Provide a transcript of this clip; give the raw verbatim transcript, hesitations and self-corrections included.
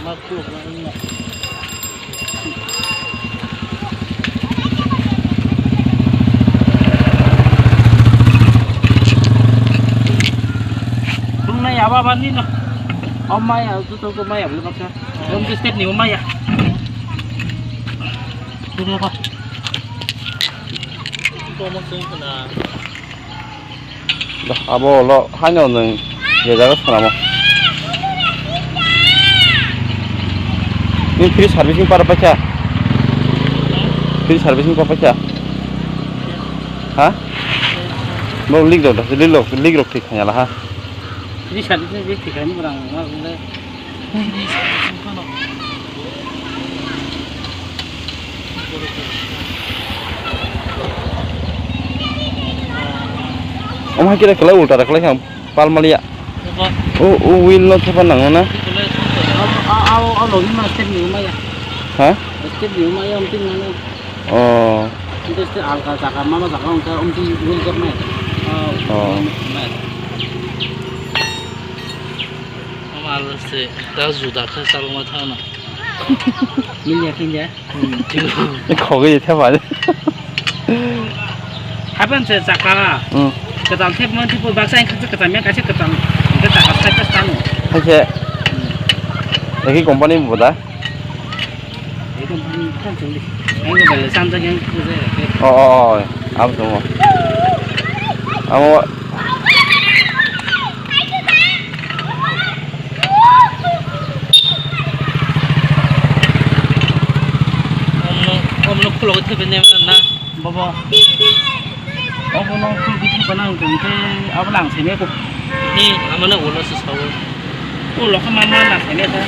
Bung nai aba ba ni no. Om maya, tu tu ko maya beli baksa. Om tu step ni om maya. Tu tu ko. Ko mo sung kana. Abo ulo haino nwng je jaga swnamo. Nini free servicing para paikha? Free servicing para paikha? Ha? Bo leak rok, leak rok, leak rok thik khaina la ha. Free servicing je thik khaini borang ma le. Omo hai khe kwlai ulta da kwlai kha pal maliya. O, o wheel no thepa nango na? Ha? Step ni umaya, umti nano. Oh. Itu step alka jaga, mama jaga ungka, umti wheel gap mai. Oh. Ama alse ta juda kha salma thana. Milya kinja. Khogwi theba. Hapan se chaka. Hmm. Ketam thep mon thep baksa ang khaksa ketam ya kaisa ketam. Ke chaka sai ka tanu. Hai se. Eki company boda. Eki company kan chungdi. Ang ko bale samjak yang khuje. Oh, oh, oh. Am sungo. Amo. Omno, omno khulogo thebe nem na. Bobo. Obo no khulogwi thebe nang tong khe abo lang sene ko. Ni amana ulo se sawo. Ulo khe mama lang sene ta.